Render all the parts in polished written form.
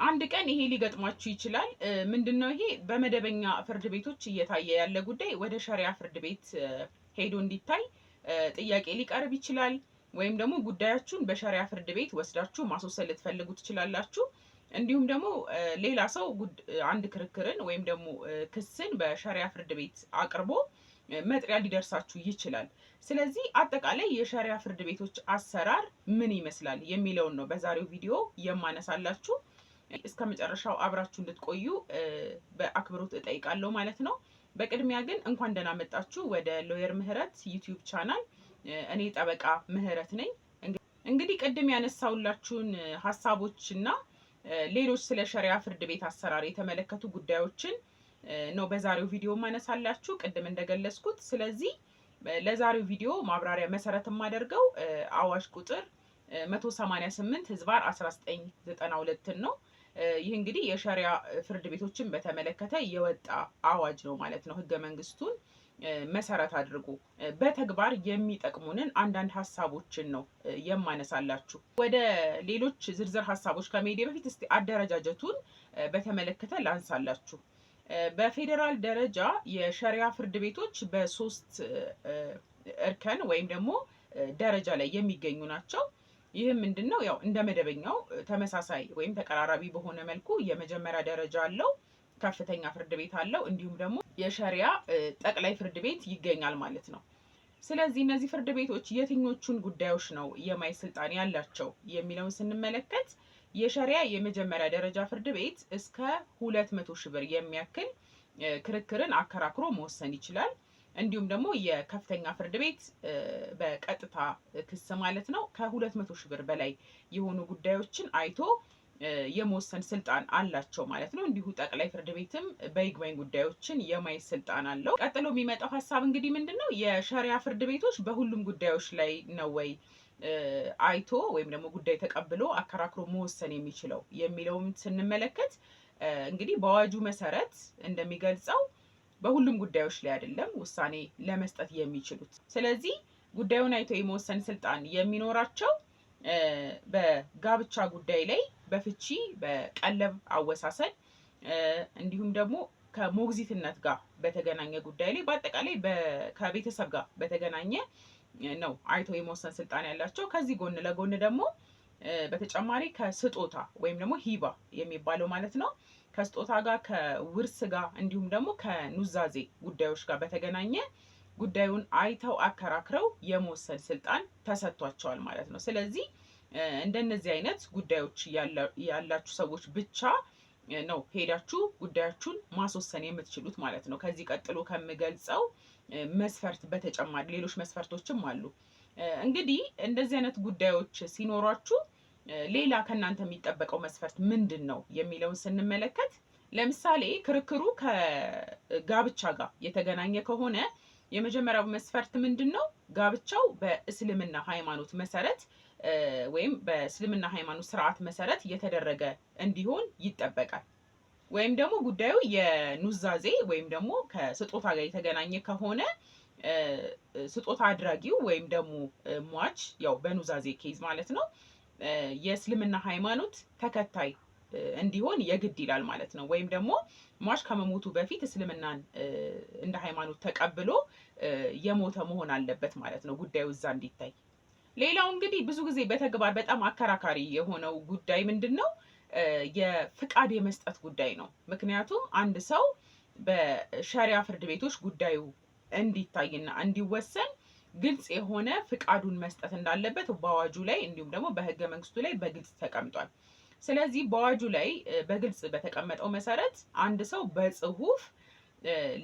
አንድ ቀን ይሄ ሊገጥማችሁ ይችላል። ምንድን ነው ይሄ? በመደበኛ ፍርድ ቤቶች እየታየ ያለ ጉዳይ ወደ ሸሪያ ፍርድ ቤት ሄዶ እንዲታይ ጥያቄ ሊቀርብ ይችላል። ወይም ደግሞ ጉዳያችሁን በሸሪያ ፍርድ ቤት ወስዳችሁ ማስወሰን ልትፈልጉ ትችላላችሁ። እንዲሁም ደግሞ ሌላ ሰው አንድ ክርክርን ወይም ደግሞ ክስን በሸሪያ ፍርድ ቤት አቅርቦ መጥሪያ ሊደርሳችሁ ይችላል። ስለዚህ አጠቃላይ የሸሪያ ፍርድ ቤቶች አሰራር ምን ይመስላል የሚለውን ነው በዛሬው ቪዲዮ የማነሳላችሁ። እስከ መጨረሻው አብራችሁ እንድትቆዩ በአክብሮት እጠይቃለሁ ማለት ነው። በቅድሚያ ግን እንኳን ደህና መጣችሁ ወደ Lawyer ምህረት YouTube channel። እኔ ጠበቃ ምህረት ነኝ። እንግዲህ ቅድም ያነሳሁላችሁን ሀሳቦችና ሌሎች ስለ ሸሪያ ፍርድ ቤት አሰራር የተመለከቱ ጉዳዮችን ነው በዛሬው ቪዲዮ ማነሳላችሁ ቅድም እንደገለጽኩት። ስለዚህ ለዛሬው ቪዲዮ ማብራሪያ መሰረት የማደርገው አዋጅ ቁጥር 188/1992 ነው። ይህ እንግዲህ የሸሪያ ፍርድ ቤቶችን በተመለከተ የወጣ አዋጅ ነው ማለት ነው። ህገ መንግስቱን መሰረት አድርጎ በተግባር የሚጠቅሙንን አንዳንድ ሀሳቦችን ነው የማነሳላችሁ። ወደ ሌሎች ዝርዝር ሀሳቦች ከመሄዴ በፊት እስቲ አደረጃጀቱን በተመለከተ ላንሳላችሁ። በፌዴራል ደረጃ የሸሪያ ፍርድ ቤቶች በሶስት እርከን ወይም ደግሞ ደረጃ ላይ የሚገኙ ናቸው። ይህም ምንድን ነው? ያው እንደ መደበኛው ተመሳሳይ ወይም ተቀራራቢ በሆነ መልኩ የመጀመሪያ ደረጃ አለው፣ ከፍተኛ ፍርድ ቤት አለው፣ እንዲሁም ደግሞ የሸሪያ ጠቅላይ ፍርድ ቤት ይገኛል ማለት ነው። ስለዚህ እነዚህ ፍርድ ቤቶች የትኞቹን ጉዳዮች ነው የማየት ስልጣን ያላቸው የሚለውን ስንመለከት፣ የሸሪያ የመጀመሪያ ደረጃ ፍርድ ቤት እስከ 200,000 ብር የሚያክል ክርክርን አከራክሮ መወሰን ይችላል። እንዲሁም ደግሞ የከፍተኛ ፍርድ ቤት በቀጥታ ክስ ማለት ነው ከ200,000 ብር በላይ የሆኑ ጉዳዮችን አይቶ የመወሰን ስልጣን አላቸው ማለት ነው። እንዲሁ ጠቅላይ ፍርድ ቤትም በይግባኝ ጉዳዮችን የማየት ስልጣን አለው። ቀጥሎ የሚመጣው ሀሳብ እንግዲህ ምንድን ነው? የሸሪያ ፍርድ ቤቶች በሁሉም ጉዳዮች ላይ ነው ወይ አይቶ ወይም ደግሞ ጉዳይ ተቀብሎ አከራክሮ መወሰን የሚችለው የሚለውም ስንመለከት፣ እንግዲህ በአዋጁ መሰረት እንደሚገልጸው በሁሉም ጉዳዮች ላይ አይደለም ውሳኔ ለመስጠት የሚችሉት። ስለዚህ ጉዳዩን አይቶ የመወሰን ስልጣን የሚኖራቸው በጋብቻ ጉዳይ ላይ፣ በፍቺ፣ በቀለብ አወሳሰን፣ እንዲሁም ደግሞ ከሞግዚትነት ጋር በተገናኘ ጉዳይ ላይ፣ በአጠቃላይ ከቤተሰብ ጋር በተገናኘ ነው አይቶ የመወሰን ስልጣን ያላቸው። ከዚህ ጎን ለጎን ደግሞ በተጨማሪ ከስጦታ ወይም ደግሞ ሂባ የሚባለው ማለት ነው፣ ከስጦታ ጋር፣ ከውርስ ጋር፣ እንዲሁም ደግሞ ከኑዛዜ ጉዳዮች ጋር በተገናኘ ጉዳዩን አይተው አከራክረው የመወሰን ስልጣን ተሰጥቷቸዋል ማለት ነው። ስለዚህ እንደነዚህ አይነት ጉዳዮች ያላችሁ ሰዎች ብቻ ነው ሄዳችሁ ጉዳያችሁን ማስወሰን የምትችሉት ማለት ነው። ከዚህ ቀጥሎ ከምገልጸው መስፈርት በተጨማሪ ሌሎች መስፈርቶችም አሉ። እንግዲህ እንደዚህ አይነት ጉዳዮች ሲኖሯችሁ ሌላ ከእናንተ የሚጠበቀው መስፈርት ምንድን ነው የሚለውን ስንመለከት፣ ለምሳሌ ክርክሩ ከጋብቻ ጋር የተገናኘ ከሆነ የመጀመሪያው መስፈርት ምንድን ነው? ጋብቻው በእስልምና ሃይማኖት መሰረት ወይም በእስልምና ሃይማኖት ስርዓት መሰረት የተደረገ እንዲሆን ይጠበቃል። ወይም ደግሞ ጉዳዩ የኑዛዜ ወይም ደግሞ ከስጦታ ጋር የተገናኘ ከሆነ ስጦታ አድራጊው ወይም ደግሞ ሟች፣ ያው በኑዛዜ case ማለት ነው፣ የእስልምና ሃይማኖት ተከታይ እንዲሆን የግድ ይላል ማለት ነው። ወይም ደግሞ ሟች ከመሞቱ በፊት እስልምናን እንደ ሃይማኖት ተቀብሎ የሞተ መሆን አለበት ማለት ነው ጉዳዩ እዛ እንዲታይ። ሌላው እንግዲህ ብዙ ጊዜ በተግባር በጣም አከራካሪ የሆነው ጉዳይ ምንድን ነው? የፍቃድ የመስጠት ጉዳይ ነው። ምክንያቱም አንድ ሰው በሸሪያ ፍርድ ቤቶች ጉዳዩ እንዲታይና እንዲወሰን ግልጽ የሆነ ፍቃዱን መስጠት እንዳለበት በአዋጁ ላይ እንዲሁም ደግሞ በሕገ መንግስቱ ላይ በግልጽ ተቀምጧል። ስለዚህ በአዋጁ ላይ በግልጽ በተቀመጠው መሰረት አንድ ሰው በጽሁፍ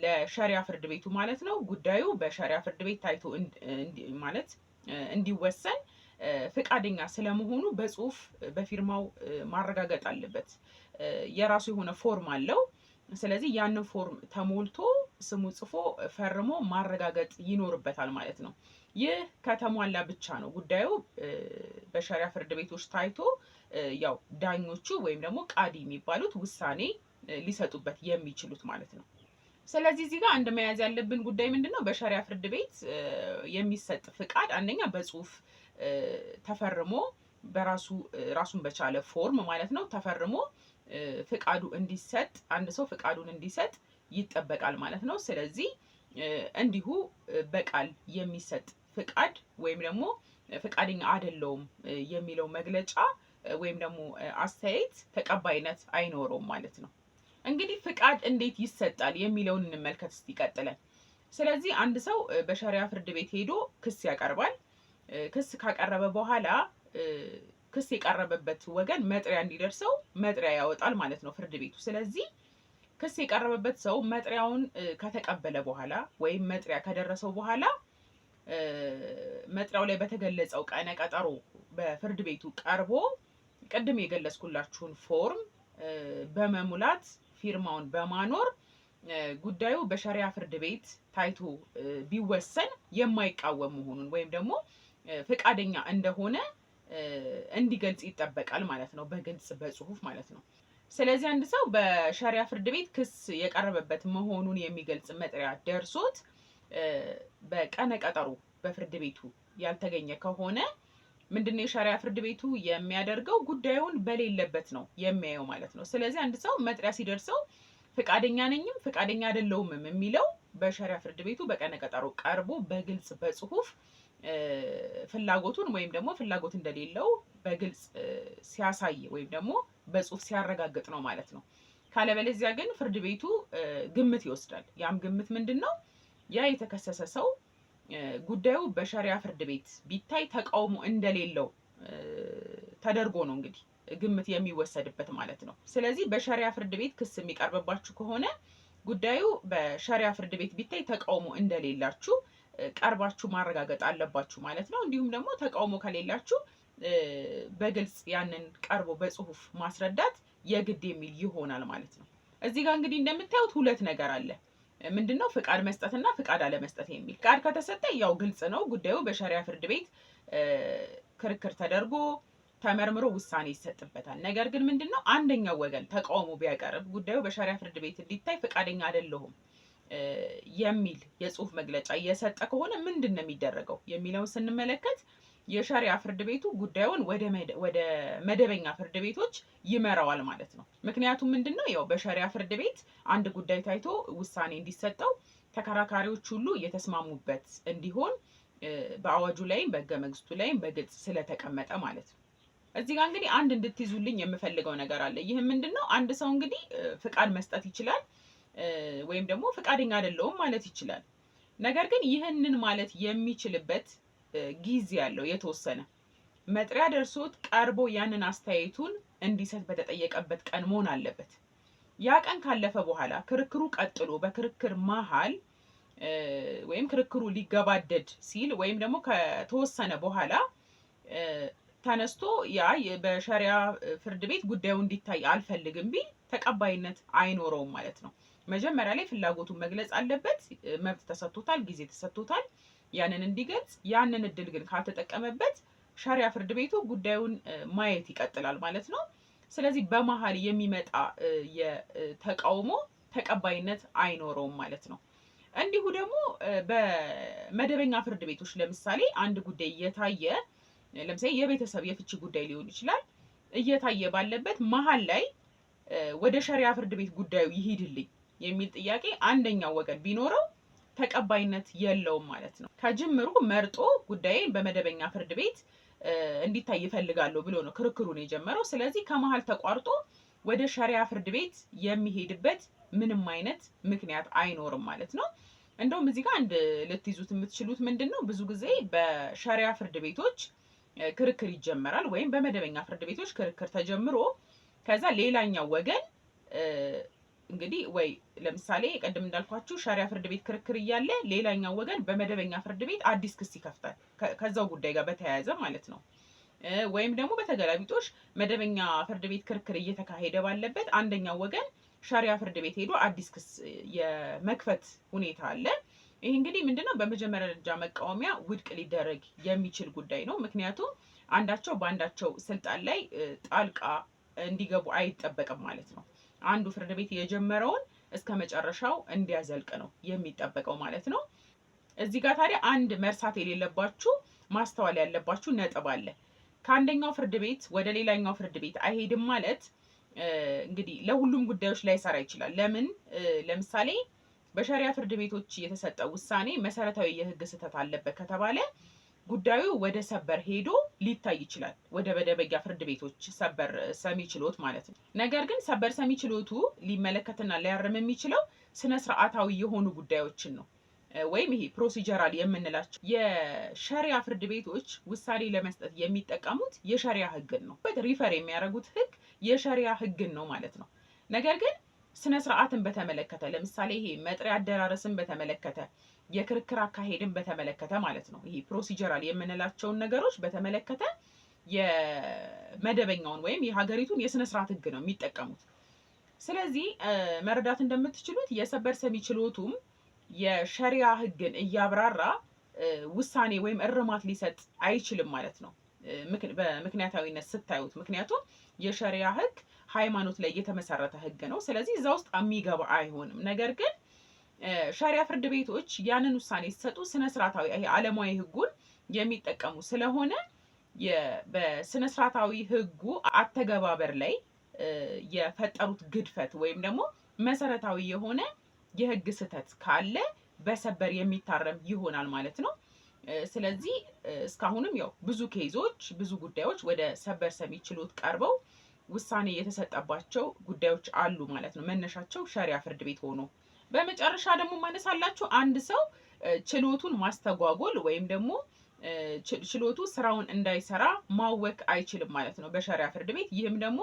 ለሸሪያ ፍርድ ቤቱ ማለት ነው ጉዳዩ በሸሪያ ፍርድ ቤት ታይቶ ማለት እንዲወሰን ፍቃደኛ ስለመሆኑ በጽሁፍ በፊርማው ማረጋገጥ አለበት። የራሱ የሆነ ፎርም አለው። ስለዚህ ያንን ፎርም ተሞልቶ ስሙ ጽፎ ፈርሞ ማረጋገጥ ይኖርበታል ማለት ነው። ይህ ከተሟላ ብቻ ነው ጉዳዩ በሸሪያ ፍርድ ቤቶች ታይቶ ያው ዳኞቹ ወይም ደግሞ ቃዲ የሚባሉት ውሳኔ ሊሰጡበት የሚችሉት ማለት ነው። ስለዚህ እዚህ ጋር አንድ መያዝ ያለብን ጉዳይ ምንድን ነው? በሸሪያ ፍርድ ቤት የሚሰጥ ፍቃድ አንደኛ በጽሁፍ ተፈርሞ በራሱ ራሱን በቻለ ፎርም ማለት ነው ተፈርሞ ፍቃዱ እንዲሰጥ፣ አንድ ሰው ፍቃዱን እንዲሰጥ ይጠበቃል ማለት ነው። ስለዚህ እንዲሁ በቃል የሚሰጥ ፍቃድ ወይም ደግሞ ፍቃደኛ አይደለውም የሚለው መግለጫ ወይም ደግሞ አስተያየት ተቀባይነት አይኖረውም ማለት ነው። እንግዲህ ፍቃድ እንዴት ይሰጣል የሚለውን እንመልከት እስቲ ቀጥለን። ስለዚህ አንድ ሰው በሸሪያ ፍርድ ቤት ሄዶ ክስ ያቀርባል። ክስ ካቀረበ በኋላ ክስ የቀረበበት ወገን መጥሪያ እንዲደርሰው መጥሪያ ያወጣል ማለት ነው ፍርድ ቤቱ። ስለዚህ ክስ የቀረበበት ሰው መጥሪያውን ከተቀበለ በኋላ ወይም መጥሪያ ከደረሰው በኋላ መጥሪያው ላይ በተገለጸው ቀነ ቀጠሮ በፍርድ ቤቱ ቀርቦ ቅድም የገለጽኩላችሁን ፎርም በመሙላት ፊርማውን በማኖር ጉዳዩ በሸሪያ ፍርድ ቤት ታይቶ ቢወሰን የማይቃወም መሆኑን ወይም ደግሞ ፈቃደኛ እንደሆነ እንዲገልጽ ይጠበቃል ማለት ነው፣ በግልጽ በጽሁፍ ማለት ነው። ስለዚህ አንድ ሰው በሸሪያ ፍርድ ቤት ክስ የቀረበበት መሆኑን የሚገልጽ መጥሪያ ደርሶት በቀነ ቀጠሮ በፍርድ ቤቱ ያልተገኘ ከሆነ ምንድነው የሸሪያ ፍርድ ቤቱ የሚያደርገው? ጉዳዩን በሌለበት ነው የሚያየው ማለት ነው። ስለዚህ አንድ ሰው መጥሪያ ሲደርሰው ፈቃደኛ ነኝም ፈቃደኛ አይደለሁምም የሚለው በሸሪያ ፍርድ ቤቱ በቀነ ቀጠሮ ቀርቦ በግልጽ በጽሁፍ ፍላጎቱን ወይም ደግሞ ፍላጎት እንደሌለው በግልጽ ሲያሳይ ወይም ደግሞ በጽሁፍ ሲያረጋግጥ ነው ማለት ነው። ካለበለዚያ ግን ፍርድ ቤቱ ግምት ይወስዳል። ያም ግምት ምንድን ነው? ያ የተከሰሰ ሰው ጉዳዩ በሸሪያ ፍርድ ቤት ቢታይ ተቃውሞ እንደሌለው ተደርጎ ነው እንግዲህ ግምት የሚወሰድበት ማለት ነው። ስለዚህ በሸሪያ ፍርድ ቤት ክስ የሚቀርብባችሁ ከሆነ ጉዳዩ በሸሪያ ፍርድ ቤት ቢታይ ተቃውሞ እንደሌላችሁ ቀርባችሁ ማረጋገጥ አለባችሁ ማለት ነው። እንዲሁም ደግሞ ተቃውሞ ከሌላችሁ በግልጽ ያንን ቀርቦ በጽሁፍ ማስረዳት የግድ የሚል ይሆናል ማለት ነው። እዚህ ጋር እንግዲህ እንደምታዩት ሁለት ነገር አለ። ምንድነው? ፍቃድ መስጠትና ፍቃድ አለመስጠት የሚል። ፍቃድ ከተሰጠ ያው ግልጽ ነው፣ ጉዳዩ በሸሪያ ፍርድ ቤት ክርክር ተደርጎ ተመርምሮ ውሳኔ ይሰጥበታል። ነገር ግን ምንድነው አንደኛው ወገን ተቃውሞ ቢያቀርብ ጉዳዩ በሸሪያ ፍርድ ቤት እንዲታይ ፍቃደኛ አይደለሁም የሚል የጽሁፍ መግለጫ እየሰጠ ከሆነ ምንድን ነው የሚደረገው የሚለውን ስንመለከት የሸሪያ ፍርድ ቤቱ ጉዳዩን ወደ መደበኛ ፍርድ ቤቶች ይመራዋል ማለት ነው። ምክንያቱም ምንድን ነው ያው በሸሪያ ፍርድ ቤት አንድ ጉዳይ ታይቶ ውሳኔ እንዲሰጠው ተከራካሪዎች ሁሉ የተስማሙበት እንዲሆን በአዋጁ ላይም በህገ መንግስቱ ላይም በግልጽ ስለተቀመጠ ማለት ነው። እዚህ ጋር እንግዲህ አንድ እንድትይዙልኝ የምፈልገው ነገር አለ። ይህም ምንድን ነው? አንድ ሰው እንግዲህ ፍቃድ መስጠት ይችላል ወይም ደግሞ ፍቃደኛ አይደለሁም ማለት ይችላል። ነገር ግን ይህንን ማለት የሚችልበት ጊዜ ያለው የተወሰነ መጥሪያ ደርሶት ቀርቦ ያንን አስተያየቱን እንዲሰጥ በተጠየቀበት ቀን መሆን አለበት። ያ ቀን ካለፈ በኋላ ክርክሩ ቀጥሎ በክርክር መሀል ወይም ክርክሩ ሊገባደድ ሲል ወይም ደግሞ ከተወሰነ በኋላ ተነስቶ ያ በሸሪያ ፍርድ ቤት ጉዳዩ እንዲታይ አልፈልግም ቢል ተቀባይነት አይኖረውም ማለት ነው። መጀመሪያ ላይ ፍላጎቱን መግለጽ አለበት። መብት ተሰጥቶታል፣ ጊዜ ተሰጥቶታል ያንን እንዲገልጽ። ያንን እድል ግን ካልተጠቀመበት ሸሪያ ፍርድ ቤቱ ጉዳዩን ማየት ይቀጥላል ማለት ነው። ስለዚህ በመሀል የሚመጣ የተቃውሞ ተቀባይነት አይኖረውም ማለት ነው። እንዲሁ ደግሞ በመደበኛ ፍርድ ቤቶች ለምሳሌ አንድ ጉዳይ እየታየ ለምሳሌ የቤተሰብ የፍቺ ጉዳይ ሊሆን ይችላል፣ እየታየ ባለበት መሀል ላይ ወደ ሸሪያ ፍርድ ቤት ጉዳዩ ይሂድልኝ የሚል ጥያቄ አንደኛው ወገን ቢኖረው ተቀባይነት የለውም ማለት ነው። ከጅምሩ መርጦ ጉዳይን በመደበኛ ፍርድ ቤት እንዲታይ ይፈልጋለሁ ብሎ ነው ክርክሩን የጀመረው። ስለዚህ ከመሀል ተቋርጦ ወደ ሸሪያ ፍርድ ቤት የሚሄድበት ምንም አይነት ምክንያት አይኖርም ማለት ነው። እንደውም እዚህ ጋር አንድ ልትይዙት የምትችሉት ምንድን ነው፣ ብዙ ጊዜ በሸሪያ ፍርድ ቤቶች ክርክር ይጀመራል ወይም በመደበኛ ፍርድ ቤቶች ክርክር ተጀምሮ ከዛ ሌላኛው ወገን እንግዲህ ወይ ለምሳሌ ቅድም እንዳልኳችሁ ሸሪያ ፍርድ ቤት ክርክር እያለ ሌላኛው ወገን በመደበኛ ፍርድ ቤት አዲስ ክስ ይከፍታል፣ ከዛው ጉዳይ ጋር በተያያዘ ማለት ነው። ወይም ደግሞ በተገላቢጦሽ መደበኛ ፍርድ ቤት ክርክር እየተካሄደ ባለበት አንደኛው ወገን ሸሪያ ፍርድ ቤት ሄዶ አዲስ ክስ የመክፈት ሁኔታ አለ። ይህ እንግዲህ ምንድነው በመጀመሪያ ደረጃ መቃወሚያ ውድቅ ሊደረግ የሚችል ጉዳይ ነው። ምክንያቱም አንዳቸው በአንዳቸው ስልጣን ላይ ጣልቃ እንዲገቡ አይጠበቅም ማለት ነው። አንዱ ፍርድ ቤት የጀመረውን እስከ መጨረሻው እንዲያዘልቅ ነው የሚጠበቀው ማለት ነው። እዚህ ጋር ታዲያ አንድ መርሳት የሌለባችሁ ማስተዋል ያለባችሁ ነጥብ አለ። ከአንደኛው ፍርድ ቤት ወደ ሌላኛው ፍርድ ቤት አይሄድም ማለት እንግዲህ ለሁሉም ጉዳዮች ላይሰራ ይችላል። ለምን? ለምሳሌ በሸሪያ ፍርድ ቤቶች የተሰጠው ውሳኔ መሰረታዊ የህግ ስህተት አለበት ከተባለ ጉዳዩ ወደ ሰበር ሄዶ ሊታይ ይችላል። ወደ መደበኛ ፍርድ ቤቶች ሰበር ሰሚ ችሎት ማለት ነው። ነገር ግን ሰበር ሰሚ ችሎቱ ሊመለከትና ሊያርም የሚችለው ስነ ስርዓታዊ የሆኑ ጉዳዮችን ነው፣ ወይም ይሄ procedural የምንላቸው። የሸሪያ ፍርድ ቤቶች ውሳኔ ለመስጠት የሚጠቀሙት የሸሪያ ህግን ነው። Refer የሚያደርጉት ህግ የሸሪያ ህግን ነው ማለት ነው። ነገር ግን ስነ ስርዓትን በተመለከተ፣ ለምሳሌ ይሄ መጥሪያ አደራረስን በተመለከተ፣ የክርክር አካሄድን በተመለከተ ማለት ነው። ይሄ procedural የምንላቸውን ነገሮች በተመለከተ የመደበኛውን ወይም የሀገሪቱን የስነ ስርዓት ህግ ነው የሚጠቀሙት። ስለዚህ መረዳት እንደምትችሉት የሰበር ሰሚ ችሎቱም የሸሪያ ህግን እያብራራ ውሳኔ ወይም እርማት ሊሰጥ አይችልም ማለት ነው። በምክንያታዊነት ስታዩት፣ ምክንያቱም የሸሪያ ህግ ሃይማኖት ላይ የተመሰረተ ህግ ነው። ስለዚህ እዛ ውስጥ የሚገባ አይሆንም። ነገር ግን ሸሪያ ፍርድ ቤቶች ያንን ውሳኔ ሲሰጡ ስነ ስርዓታዊ ይሄ ዓለማዊ ህጉን የሚጠቀሙ ስለሆነ በስነ ስርዓታዊ ህጉ አተገባበር ላይ የፈጠሩት ግድፈት ወይም ደግሞ መሰረታዊ የሆነ የህግ ስህተት ካለ በሰበር የሚታረም ይሆናል ማለት ነው። ስለዚህ እስካሁንም ያው ብዙ case ኦች፣ ብዙ ጉዳዮች ወደ ሰበር ሰሚ ችሎት ቀርበው ውሳኔ የተሰጠባቸው ጉዳዮች አሉ ማለት ነው። መነሻቸው ሸሪያ ፍርድ ቤት ሆኖ። በመጨረሻ ደግሞ ማነሳላችሁ፣ አንድ ሰው ችሎቱን ማስተጓጎል ወይም ደግሞ ችሎቱ ስራውን እንዳይሰራ ማወክ አይችልም ማለት ነው በሸሪያ ፍርድ ቤት። ይህም ደግሞ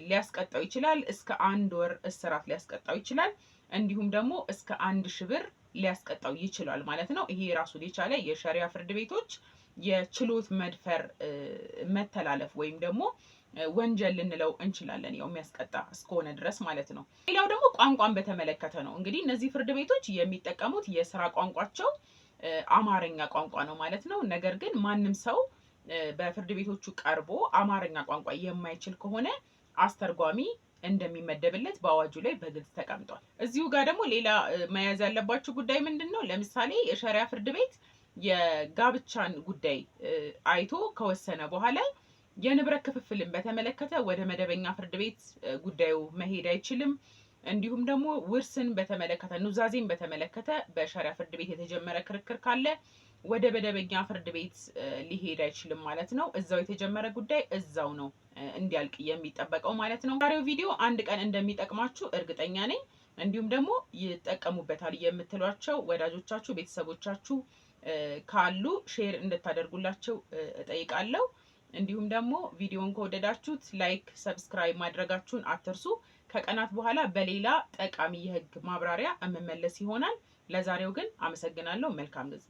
ሊያስቀጣው ይችላል። እስከ 1 ወር እስራት ሊያስቀጣው ይችላል። እንዲሁም ደግሞ እስከ 1,000 ብር ሊያስቀጣው ይችላል ማለት ነው። ይሄ ራሱን የቻለ የሸሪያ ፍርድ ቤቶች የችሎት መድፈር መተላለፍ ወይም ደግሞ ወንጀል ልንለው እንችላለን፣ ያው የሚያስቀጣ እስከሆነ ድረስ ማለት ነው። ሌላው ደግሞ ቋንቋን በተመለከተ ነው። እንግዲህ እነዚህ ፍርድ ቤቶች የሚጠቀሙት የስራ ቋንቋቸው አማርኛ ቋንቋ ነው ማለት ነው። ነገር ግን ማንም ሰው በፍርድ ቤቶቹ ቀርቦ አማርኛ ቋንቋ የማይችል ከሆነ አስተርጓሚ እንደሚመደብለት በአዋጁ ላይ በግልጽ ተቀምጧል። እዚሁ ጋር ደግሞ ሌላ መያዝ ያለባችሁ ጉዳይ ምንድን ነው? ለምሳሌ የሸሪያ ፍርድ ቤት የጋብቻን ጉዳይ አይቶ ከወሰነ በኋላ የንብረት ክፍፍልን በተመለከተ ወደ መደበኛ ፍርድ ቤት ጉዳዩ መሄድ አይችልም። እንዲሁም ደግሞ ውርስን በተመለከተ፣ ኑዛዜን በተመለከተ በሸሪያ ፍርድ ቤት የተጀመረ ክርክር ካለ ወደ መደበኛ ፍርድ ቤት ሊሄድ አይችልም ማለት ነው። እዛው የተጀመረ ጉዳይ እዛው ነው እንዲያልቅ የሚጠበቀው ማለት ነው። ዛሬው ቪዲዮ አንድ ቀን እንደሚጠቅማችሁ እርግጠኛ ነኝ። እንዲሁም ደግሞ ይጠቀሙበታል የምትሏቸው ወዳጆቻችሁ፣ ቤተሰቦቻችሁ ካሉ share እንድታደርጉላቸው እጠይቃለሁ። እንዲሁም ደግሞ ቪዲዮን ከወደዳችሁት like፣ subscribe ማድረጋችሁን አትርሱ። ከቀናት በኋላ በሌላ ጠቃሚ የህግ ማብራሪያ የምመለስ ይሆናል። ለዛሬው ግን አመሰግናለሁ። መልካም ጊዜ።